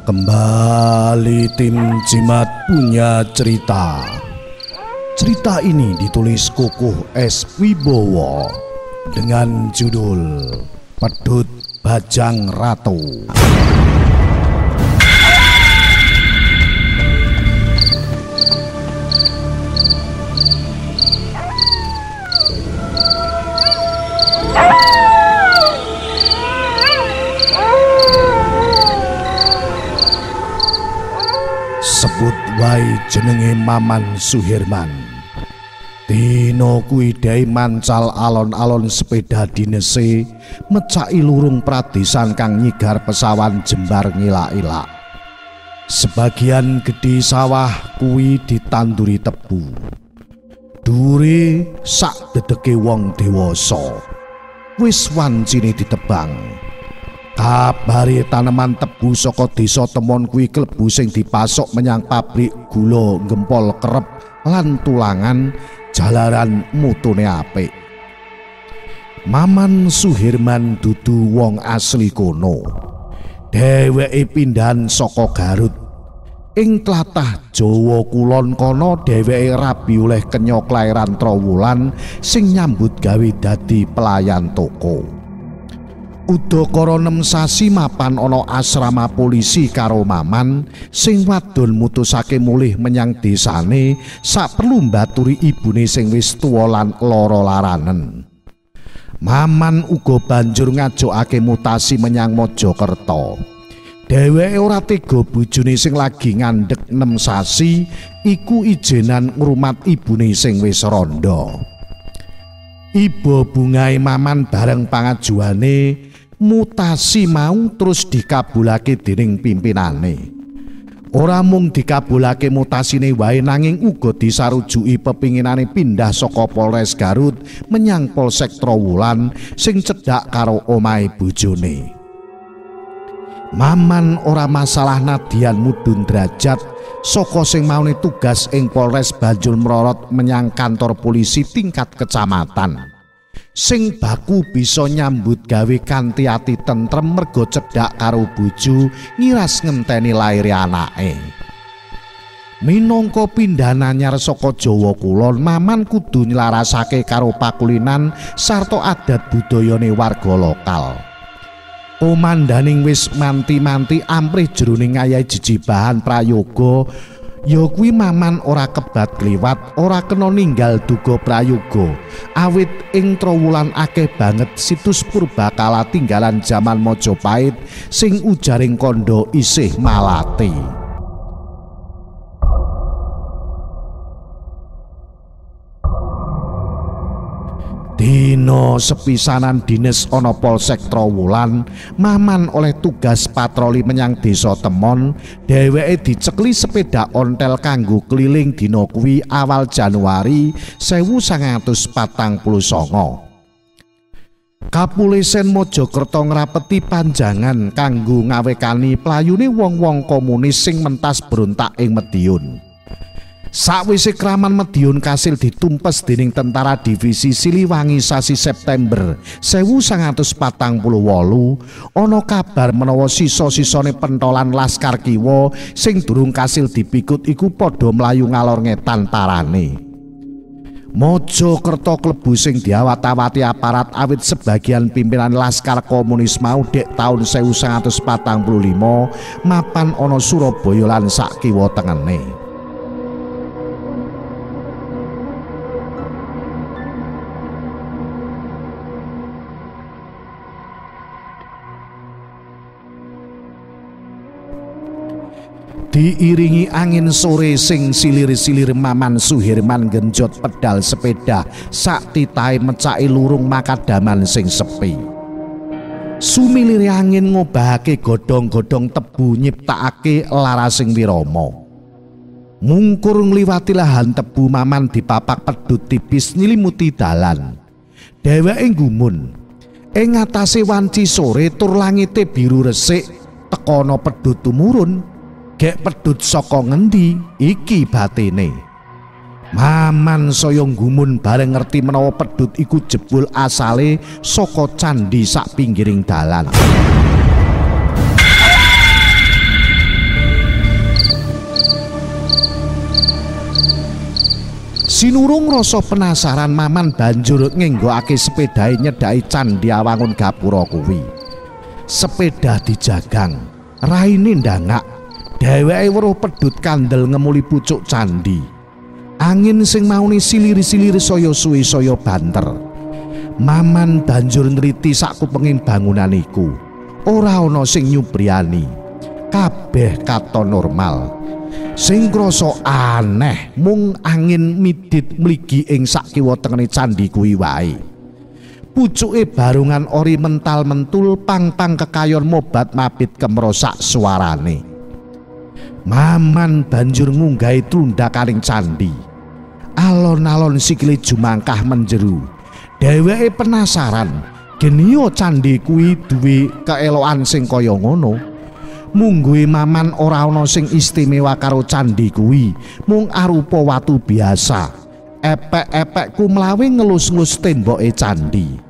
Kembali tim Jimat punya cerita. Cerita ini ditulis Kukuh S. Wibowo dengan judul Pedhut Bajang Ratu. Sebut wae jenenge Maman Suherman. Dina kuwi dhewe mancal alon-alon sepeda dinese mecaki lurung pradesan kang nyigar pesawan jembar ngilak-ilak. Sebagian gedhe sawah kuwi ditanduri tebu. Dhuwure sak dedeke wong dewasa. Wis wancine ditebang. Kabare taneman tebu saka desa Temon kuwi klebu sing dipasok menyang pabrik gula Gempol Kerep lan tulangan jalaran mutune apik. Maman Suherman dudu wong asli kono. Dheweke pindahan saka Garut. Ing tlatah Jawa Kulon kono dheweke rabi oleh kenya klairan Trowulan sing nyambut gawe dadi pelayan toko. Udakara 6 sasi mapan ana asrama polisi karo Maman sing wadon mutusake mulih menyang desane saperlu mbaturi ibune sing wis tuwa lan lara laranen. Maman uga banjur ngajokake mutasi menyang Mojokerto. Dheweke ora tega bojone sing lagi ngandhek 6 sasi iku ijenan ngrumat ibune sing wis randha. Iba bungae Maman bareng pangajuane mutasi mau terus dikabulake dening pimpinane. Ora mung dikabulake mutasine wae nanging uga disarujuki pepinginane pindah saka Polres Garut menyang Polsek Trowulan sing cedhak karo omahe bojone. Maman ora masalah nadyan mudhun derajat saka sing maune tugas ing Polres banjur mrorot menyang kantor polisi tingkat kecamatan. Sing baku bisa nyambut gawe kanthi ati tentrem mergo cedhak karo bojo ngiras ngenteni laire anake. Minangka pindhahan anyar saka Jawa Kulon, Maman kudu nylarasake karo pakulinan sarta adat budayane warga lokal. Komandaning wis manti-manti amprih jroning ngayahi jejibahan prayoga ya kuwi Maman ora kebat kliwat, ora kena ninggal duga prayoga awit ing Trowulan akeh banget situs purbakala tinggalan jaman Majapahit sing ujaring kandha isih malati. Dina sepisanan dines ana Polsek Trowulan, Maman oleh tugas patroli menyang desa Temon. Dheweke dicekli sepeda ontel kanggo keliling dina kuwi awal Januari 1949. Kapulisen Mojokerto ngrapeti panjangan kanggo ngawekani playune wong-wong komunis sing mentas berontak ing Mediun. Sakwise Kraman Mediun kasil ditumpes dening tentara divisi Siliwangi sasi September 1948, ana kabar menawa sisa-sisane pentolan Laskar Kiwa sing durung kasil dipikut iku padha mlayu ngalor ngetan parane. Mojokerto klebu sing diawat-awati aparat awit sebagian pimpinan Laskar Komunis mau dek taun 1945 mapan ana Surabaya lan sak kiwa tengene. Diiringi angin sore sing silir-silir, Maman Suherman genjot pedal sepeda sak titahe mecaki lurung makadaman sing sepi. Sumilire angin ngobahake godhong-godhong tebu nyiptakake larasing wirama. Mungkur ngliwati lahan tebu, Maman dipapak pedhut tipis nyilimuti dalan. Dheweke nggumun. Ing ngatasé wanci sore tur langite biru resik tekono pedhut tumurun. Gek pedhut saka ngendi iki batine. Maman saya gumun bareng ngerti menawa pedhut iku jebul asale saka candhi sak pinggiring dalan. Sinurung rasa penasaran, Maman banjur ngenggokake sepedahe nyedhaki candhi awangun gapura kuwi. Sepeda dijagang, raine ndangak. Dheweke weruh pedhut kandel ngemuli pucuk candhi. Angin sing maune silir-silir saya suwe saya banter. Maman banjur nriti sakupenging bangunan iku. Ora ana sing nyubriyani. Kabeh katon normal. Sing krasa aneh mung angin midit mligi ing sak kiwa tengene candhi kuwi wae. Pucuke barungan ori mental-mentul, pang-pang kekayon mobat-mabit kemrosak suarane. Maman banjur ngunggahi trundakaning candhi. Alon-alon sikile jumangkah menjeru. Dheweke penasaran, geniyo candhi kuwi duwe keelokan sing kaya ngono. Mungguhe Maman ora ana sing istimewa karo candhi kuwi, mung arupa watu biasa. Epek-epekku mlawe ngelus-ngelus temboke candhi.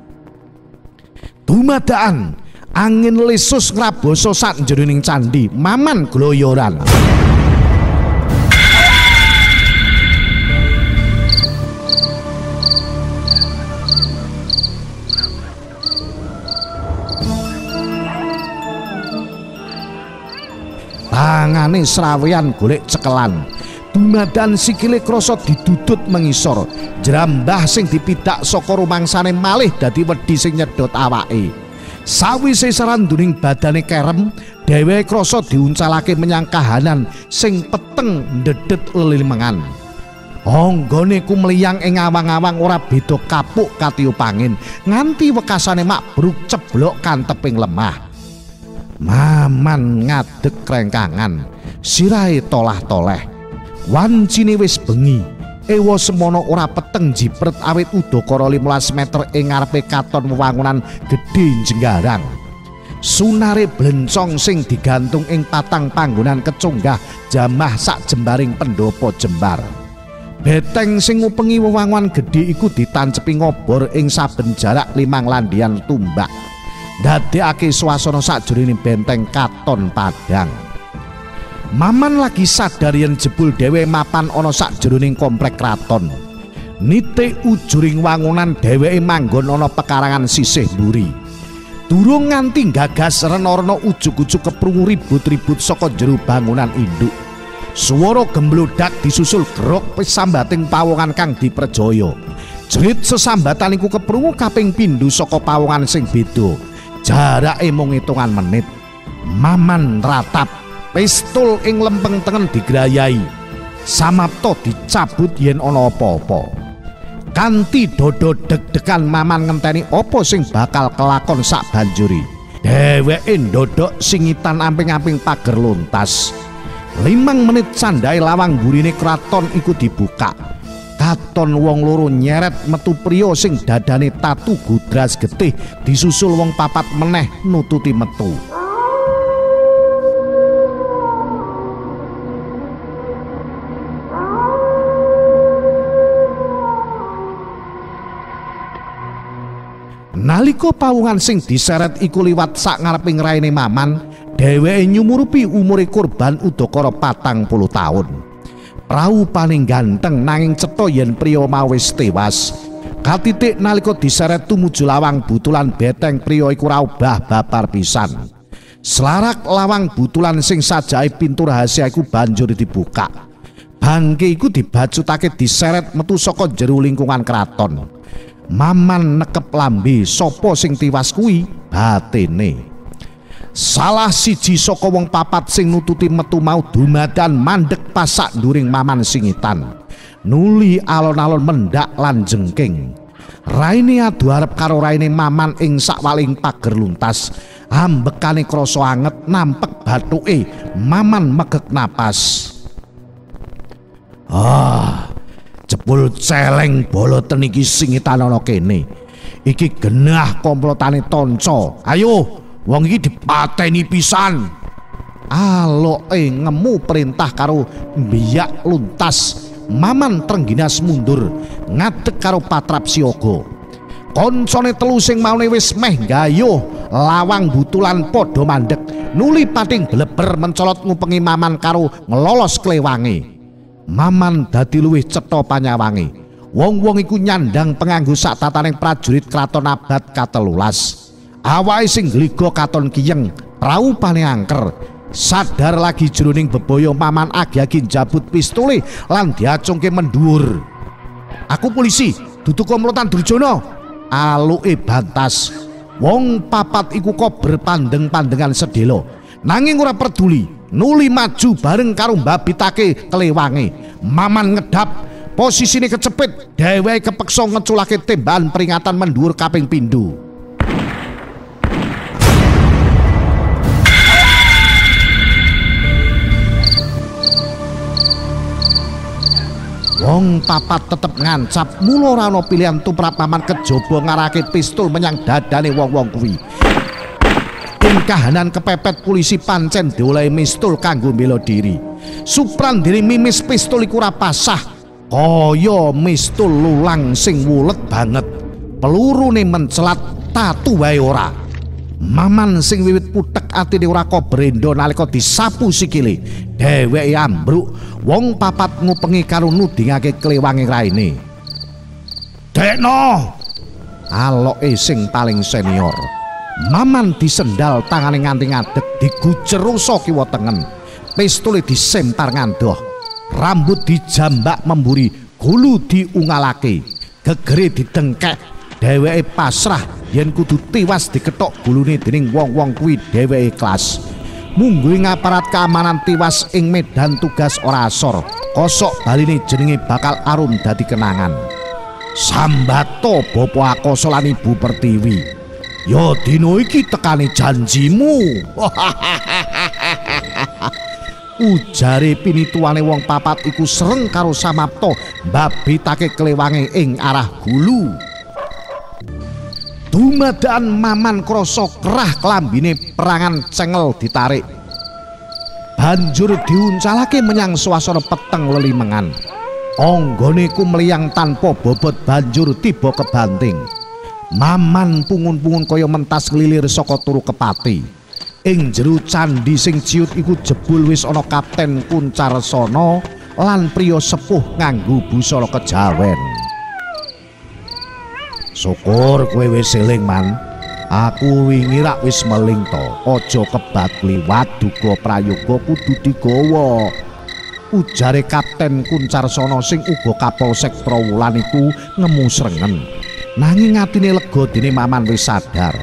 Dumadakan angin lesus ngrabasa sak jroning candhi. Maman gloyoran. Tangane srawean golek cekelan. Dumadakan sikile krasa didudut mengisor. Jrambah sing dipidak saka rumangsane malih dadi wedi sing nyedot awake. Sawise saranduning badane kerem, dheweke krasa diuncalake menyang kahanan sing peteng ndedet lelimengan. Anggone kumliyang ing awang-awang ora beda kapuk katiup angin, nganti wekasane makbruk ceblok kanteping lemah. Maman ngadeg krengkangan, sirahe tolah-toleh. Wancine wis bengi. Ewa semono ora peteng jipret awit udakara 15 meter ing ngarepe katon wewangunan gedhe jenggarang. Sunare blencong sing digantung ing patang panggonan kecunggah jamah sak jembaring pendopo jembar. Beteng sing ngupengi wewangunan gedhe iku ditancepi ngobor ing saben jarak 5 landian tumbak. Ndadekake swasana sakjroning benteng katon padhang. Maman lagi sadar yen jebul dhewe mapan ana sakjroning komplek kraton. Nitik ujuring wangunan dheweke manggon ana pekarangan sisih mburi. Durung nganti gagas rena-rena ujug-ujug keprungu ribut-ribut saka jero bangunan induk. Swara gemblodak disusul grok pesambating pawongan kang diperjaya. Jerit sesambatan iku keprungu kaping pindho saka pawongan sing beda. Jarake mung hitungan menit. Maman ratap, pistol ing lempeng tengen digrayai. Samapta dicabut yen ana apa-apa. Kanthi dodo deg-degan Maman ngenteni apa sing bakal kelakon sak banjuri. Dheweke ndodhok singitan amping-amping pager luntas. 5 menit candhae lawang burine kraton iku dibuka. Katon wong loro nyeret metu priya sing dadane tatu gudras getih disusul wong papat meneh nututi metu. Nalika pawungan sing diseret iku liwat sak ngareping raine Maman, dheweke nyumurupi umure korban udakara 40 taun. Prau paling ganteng nanging cetha yen priya mau wis tewas. Katitik nalika diseret tumuju lawang butulan beteng priya iku ora obah babar pisan. Selarak lawang butulan sing sajake pintu rahasia iku banjur dibuka. Bangke iku dibacutake diseret metu saka jero lingkungan kraton. Maman nekep lambe sapa sing tiwas kuwi batene. Salah siji saka wong papat sing nututi metu mau dumadakan mandek pasak nduring Maman singitan. Nuli alon-alon mendak lan jengking. Raine adu arep karo raine Maman ing sakwaling pager luntas. Ambekane krasa anget nampek bathuke. Maman megek napas. Ah, jebul celeng boloten iki singitan ana kene. Iki genah komplotane tonco. Ayo, wong iki dipateni pisan. Aloke ngemu perintah karo mbiyak luntas. Maman trengginas mundur ngadeg karo patrap siaga. Koncone telu sing maune wis meh gayuh lawang butulan padha mandeg, nuli pating bleber mencolot ngupengi Maman karo ngelolos klewange. Maman dadi luwih cetha panyawange. Wong-wong iku nyandang penganggo sak tataning prajurit kraton abad ka-13. Awake sing gligo katon kiyeng, praupane angker. Sadar lagi jroning bebaya, Maman agi-agi njabut pistole lan diacungke mendhuwur. Aku polisi, dudu komplotan Durjana. Aluke bantas. Wong papat iku kok berpandeng-pandengan sedelo. Nanging ora peduli, nuli maju bareng karo mbabitake klewange. Maman ngedap, posisine kecepit, dheweke kepeksa ngeculake tembakan peringatan mendhuwur kaping pindho. Wong papat tetep ngancap, mula ora ana pilihan tumrap Maman kejaba ngarahke pistol menyang dadane wong-wong kuwi. Ing kahanan kepepet polisi pancen diolehi mistul kanggo mbela diri. Suprandene mimis pistol iku ora pasah, kaya mistul lulang sing wulet banget. Pelurune mencelat tatu wae ora. Maman sing wiwit putek atine ora kobrendo nalika disapu sikile. Dheweke ambruk, wong papat ngupengi karo nudingake klewange raine. Dekno! Aloke sing paling senior. Maman disendal tangane nganti ngadeg, digujer rusa kiwa tengen. Pistole disempar ngandoh. Rambut dijambak memburi, gulu diungalake, gegere didengkek. Dheweke pasrah yen kudu tiwas dikethok gulune dening wong-wong kuwi dheweke ikhlas. Mungguhe ngaparat keamanan tiwas ing medan tugas ora asor. Kosok baline jenenge bakal arum dadi kenangan. Sambato Bapak Akoso lan Ibu Pertiwi. Ya dina iki tekane janjimu. Ujare pinituwane wong papat iku sereng karo samapta mbabitake klewange ing arah gulu. Dumadaan Maman krasa kerah klambine perangan cengel ditarik. Banjur diuncalake menyang swasana peteng lelimengan. Anggone kumliyang tanpa bobot banjur tiba kebanting. Maman pungun-pungun kaya mentas nglilir saka turu kepati. Ing jero candhi sing ciut iku jebul wis ana Kapten Kuncarsana lan priya sepuh nganggo busana kejawen. Syukur kowe wis eling, Man. Aku wingi rak wis meling to. Aja kebat kliwat, duga prayoga kudu digawa. Ujare Kapten Kuncarsana sing uga Kapolsek Trowulan iku ngemu srengen. Nanging atine lega dene Maman wis sadar.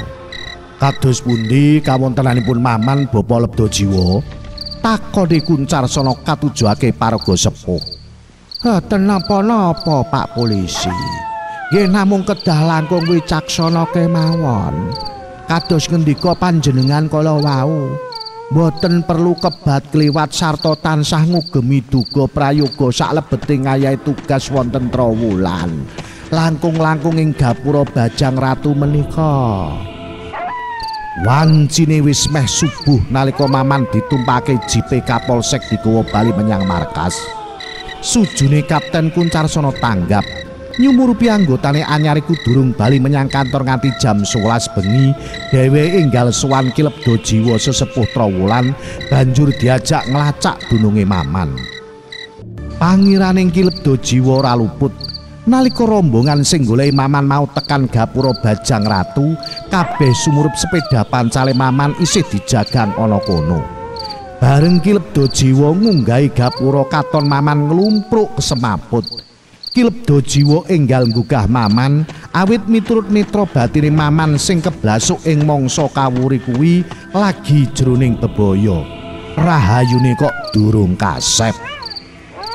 Kados pundi kawontenanipun Maman Bapa Lebda Jiwa? Takone Kuncarsana katujuake paraga sepuh. Boten napa-napa, Pak Polisi. Nggih namung kedah langkung wicaksana kemawon. Kados ngendika panjenengan kala wau, mboten perlu kebat kliwat sarta tansah ngugemi duga prayoga saklebeting ngayahi tugas wonten Trowulan. Langkung-langkung ing gapura Bajang Ratu menika. Wancine wis meh subuh nalika Maman ditumpake jipe Kapolsek digawa bali menyang markas. Sujune Kapten Kuncarsana tanggap. Nyumurupi anggotane anyar iku durung bali menyang kantor nganti jam 11 bengi. Dheweke enggal sowan Ki Lebda Jiwa sesepuh Trowulan banjur diajak nglacak dununge Maman. Pangiraning Ki Lebda Jiwa ora luput. Nalika rombongan sing goleki Maman mau tekan gapura Bajang Ratu, kabeh sumurup sepeda pancale Maman isih dijagang ana kono. Bareng Ki Lebda Jiwa ngunggahi gapura katon Maman nglumpruk kesemaput. Ki Lebda Jiwa enggal nggugah Maman awit miturut netra batine Maman sing keblasuk ing mangsa kawuri kuwi lagi jroning bebaya. Rahayune kok durung kasep.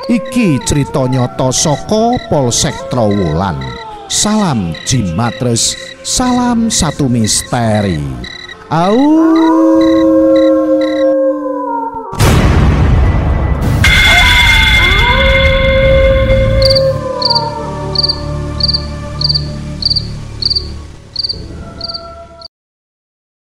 Iki crita nyata saka Polsek Trowulan. Salam Jimatres, salam satu misteri. Au.